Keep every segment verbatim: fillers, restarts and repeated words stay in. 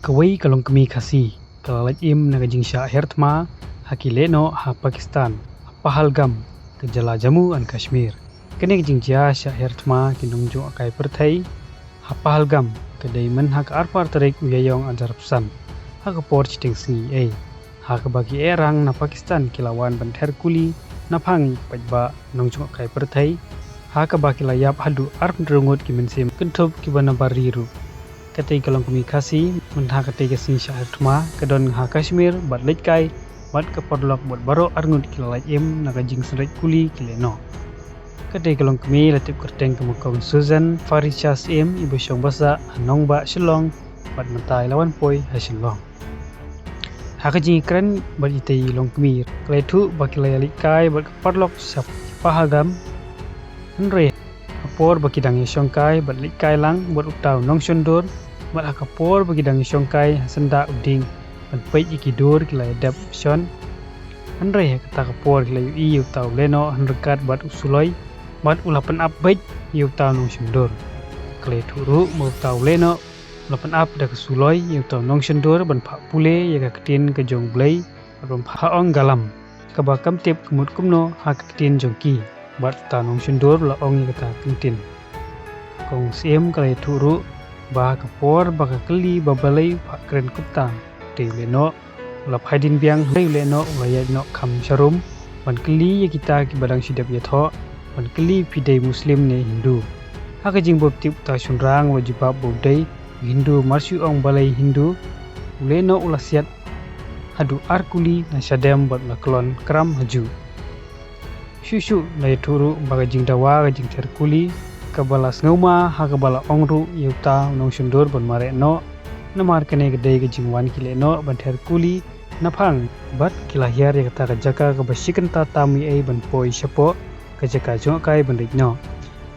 Kawei ka longkmie Khasi ka la lait im na ka jingshah her thma ha ki lehnoh ha Pakistan, ha Pahalgam, ka jylla Jammu and Kashmir. Kane ka jingjia shah her thma ki nongjngohkai pyrthei ha Pahalgam ka dei myn ha ka arphew ar tarik u Ïaïong ar hajar arphew san, ha ka por shiteng sngi ei, ha kaba ki ehrang na Pakistan ki la wan ban ther kuli na phang ki paidbah nongjngohkai pyrthei, ha kaba ki la ïap haduh arphew hynriew ngut ki mynsiem kynthup kiba na bar ri ruh. Katei ka longkmie Khasi, mynta katei ka sngi shah her thma ka don ha Kashmir bad leit kai, bad ka paralok bad baroh arngut ki la lait im na ka jingsynreit kuli ki lehnoh. Katei ka longkmie la tip kyrteng kum ka Kong Susan Farisha Syiem, iba shong basa ha nongbah Shillong, bad mynta i la wan poi ha Shillong. Ha ka jingïakren bad itei i longkmie, ka la ïathuh ba ki la ïaleit kai bad ka paralok sha Pahalgam. Hynrei ha ka por ba ki dang ïashong kai bad leit kai lang bad uta u nongshondur, bad ha ka por ba ki dang ïashong kai ha syndah u dieng ban peit ïa ki dur, ki la ïadep shon. Hynrei ha kata ka por ki la ïohi ïa uta u lehnoh hynryngkat bad u suloi, bad u la pynap beit ïa uta u nongshondur. Ka la ïathuh ruh ba uta u lehnoh u la pynap da ka suloi ïa uta u nongshondur ban phah pule ïa ka ktien ka jong U Blei, bad ban phah ong galam, kaba kam tip ka mut kumno ha ka ktien jong ki, bad uta u nongshondur u la ong ïa kata ka ktien. Ka Kong Syiem ka la ïathuh ruh ba ha ka por ba ka kylli ba balei u phah kren kumta, te u lehnoh u la phai dien biang, hynrei u lehnoh u la ïaid noh kham sharum ban kylli ïa kita kiba dang shu dep ïathoh, ban kylli phi dei Muslim ne Hindu. Ha ka jingbaptip uta u shynrang u la jubab ba u dei u Hindu, mar shu ong balei Hindu, u lehnoh u la siat haduh ar kuli na shadem bad u la klon kram hajuh. Shuh shuh la ïathuh ruh ba ka jingdawa ka jingther kuli kaba la sngewma, ha kaba la ong ruh ïa uta u nongshondur ban mareh noh, namar kane ka dei ka jingwan ki lehnoh ban ther kuli na phang, bad ki la hiar ïa kata ka jaka kaba shi kynta tam ei ei ban poi shapoh ka jaka jngohkai ban leit noh.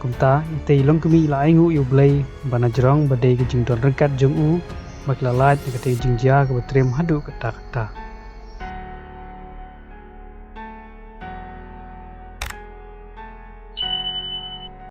Kumta itei i longkmie i la ainguh ïa U Blei ba na jrong ba dei ka jingdon ryngkat jong u ba ki la lait na katei ka jingjia kaba triem haduh katta katta.